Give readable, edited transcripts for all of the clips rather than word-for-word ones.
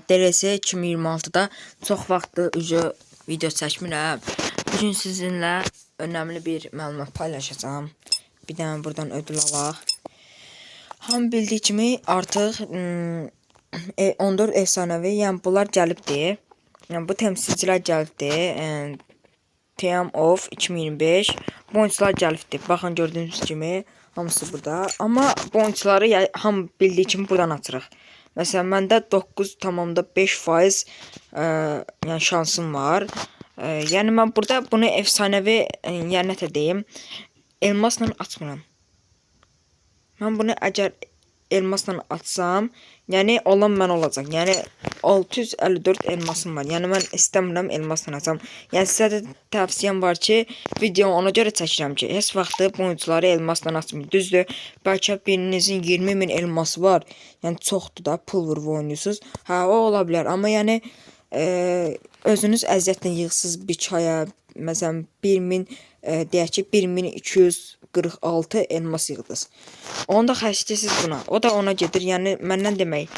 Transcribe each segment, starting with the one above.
DLC 2026'da çox vaxtdır üzü video çəkmirəm. Bugün sizinlə önəmli bir məlumat paylaşacağam. Bir dənə buradan ödül alaq. Hamı bildiyi kimi artıq 14 efsanəvi, yəni bunlar gəlibdi. Yəni bu təmsilçilər gəlibdi. Team of 2025 bu oyunçular gəlibdi. Baxın, gördüyünüz kimi hamısı burada. Amma bu oyunçuları hamı bildiyi kimi buradan açırıq. Məsələn, məndə 9,5% yəni şansım var. Yəni mən burada bunu efsanəvi, yəni nə deyim, elmasla açmıram. Mən bunu əgər elmasla açsam, yəni olan mən olacaq. Yəni 654 elmasım var. Yəni mən istəmirəm elmasla açam. Yəni sizə də tövsiyəm var ki, videomu ona görə çəkirəm ki, heç vaxtı bu oyunçuları elmasla açmayın. Düzdür, bəlkə birinizin 20 min elması var. Yəni çoxdur da, pul vurub oynayırsınız. Hə, o ola bilər. Amma yəni özünüz əziyyətlə yığsız bir çaya, məsələn 1000, deyək ki, 1246 elmas yığdınız. Onu da xərcləyirsiniz buna. O da ona gedir. Yəni məndən demək,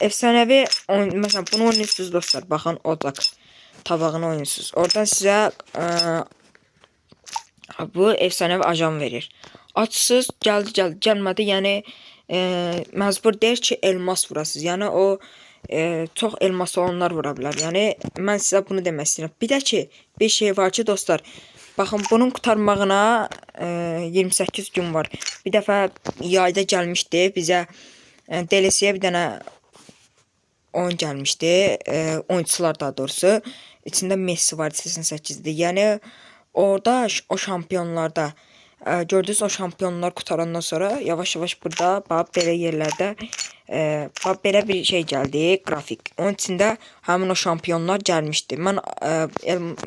efsanəvi oyun, məsələn bunu oynayırsınız dostlar. Baxın, ocaq tabağını oynayırsınız. Oradan sizə bu efsanəvi ajan verir. Açsız, gəldi, gəldi, gəlmədi. Yəni məcbur deyir ki, elmas vurasınız. Yəni o çox elması olanlar vura bilər. Yəni mən sizə bunu demək istəyirəm. Bir də ki, bir şey var ki, dostlar, baxın, bunun qurtarmağına 28 gün var. Bir dəfə yayda gəlmişdi bizə, DLC-yə bir dənə oyun gəlmişdi. Oyunçular daha doğrusu. İçində Messi var, 88-dir. Yəni orada o şampionlarda gördünüz, o şampionlar qurtarandan sonra yavaş-yavaş burada bax belə yerlərdə bax belə bir şey gəldi, qrafik. Onun içində həmin o şampionlar gəlmişdi. Mən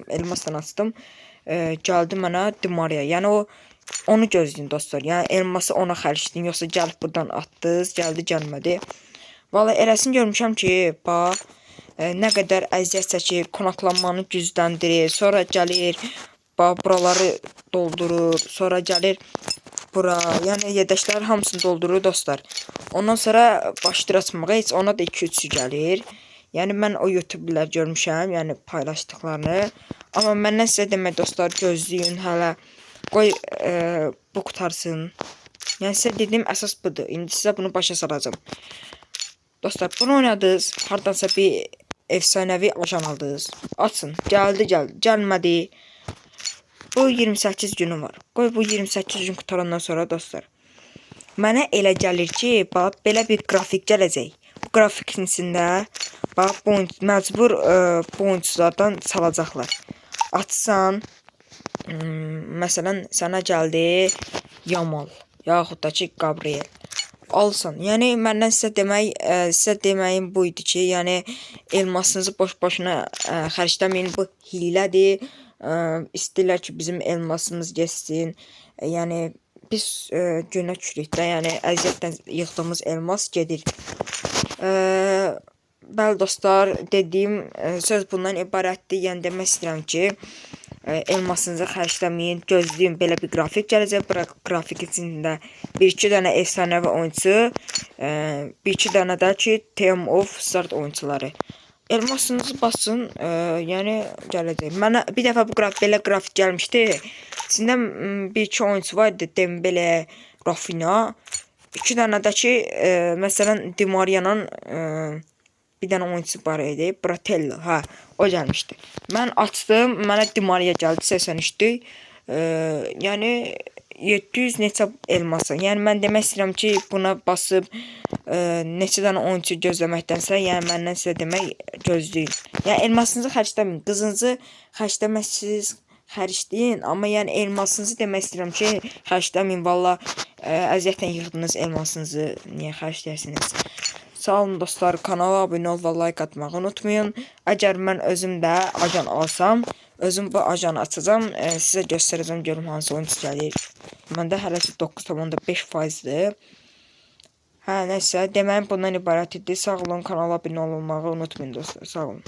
elmasla açdım. Gəldi mənə Di Maria. Yəni o onu gözləyin dostlar. Yəni elması ona xərcləyin, yoxsa gəlib buradan atdınız, gəldi, gəlmədi. Vallahi eləsini görmüşəm ki, bax nə qədər əziyyət çəkir, konaklanmanı gücləndirir, sonra gəlir, bax buraları doldurur, sonra gəlir bura, yəni yedəklər hamısını doldurur dostlar. Ondan sonra başlayır açmağa, heç ona da 2-3 gəlir. Yəni mən o YouTuberlər görmüşəm, yəni paylaşdıqlarını. Amma məndən sizə demək dostlar, gözləyin hələ. Qoy bu qurtarsın. Yəni sizə dediyim əsas budur. İndi sizə bunu başa salacağam. Dostlar, bunu oynadınız. Hardansa bir efsanəvi ajan aldınız. Açın. Gəldi, gəldi. Gəlmədi. Bu 28 günü var. Qoy bu 28 gün qurtarandan sonra dostlar. Mənə elə gəlir ki, bax belə bir qrafik gələcək. Bu qrafikin içində bax bu məcbur bu oyunçulardan çalacaqlar. Açsan, məsələn sənə gəldi Yamal, yaxud da ki Gabriel. Alsan. Yəni məndən sizə demək, sizə deməyim bu idi ki, yəni elmasınızı boş-boşuna xərcləməyin. Bu hilədir. İstəyirlər ki, bizim elmasımız getsin. Yəni biz günə düşürük də, yəni əziyyətlə yığdığımız elmas gedir. Bəli dostlar, dediyim söz bundan ibarətdir. Yəni demək istəyirəm ki, elmasınızı xərcləməyin, gözləyin, belə bir qrafik gələcək. Bura qrafik içində bir-iki dənə efsanəvi oyunçu, bir-iki dənə də ki Team of Start oyunçuları. Elmasınızı basın, yəni gələcək. Mənə bir dəfə bu qrafik, belə qrafik gəlmişdi. İçində bir-iki oyunçu var idi, Dembele, Rafinha. İki dənə də ki, məsələn Di Maria'nın bir dənə oyunçu var idi, Bratello, hə, o gəlmişdi. Mən açdım, mənə Di Maria gəldi, 83-dü. Yəni 700 neçə elması. Yəni mən demək istəyirəm ki, buna basıb neçə dənə oyunçu gözləməkdənsə, yəni məndən sizə demək, gözləyin. Yəni elmasınızı xərcləməyin, qızınızı xərcləməzsiniz, xərcləyin, amma yəni elmasınızı demək istəyirəm ki, xərcləməyin. Valla əziyyətlə yığdınız elmasınızı, niyə xərcləyəsiniz? Sağ olun dostlar, kanala abunə ol və like atmağı unutmayın. Əgər mən özüm də ajan alsam, özüm bu ajanı açacağam, sizə göstərəcəm, görüm hansı oyunçu gəlir. Məndə hələ ki 9,5%-dir. Hə, nəsə, deməyim bundan ibarət idi. Sağ olun, kanala abunə olmağı unutmayın dostlar. Sağ olun.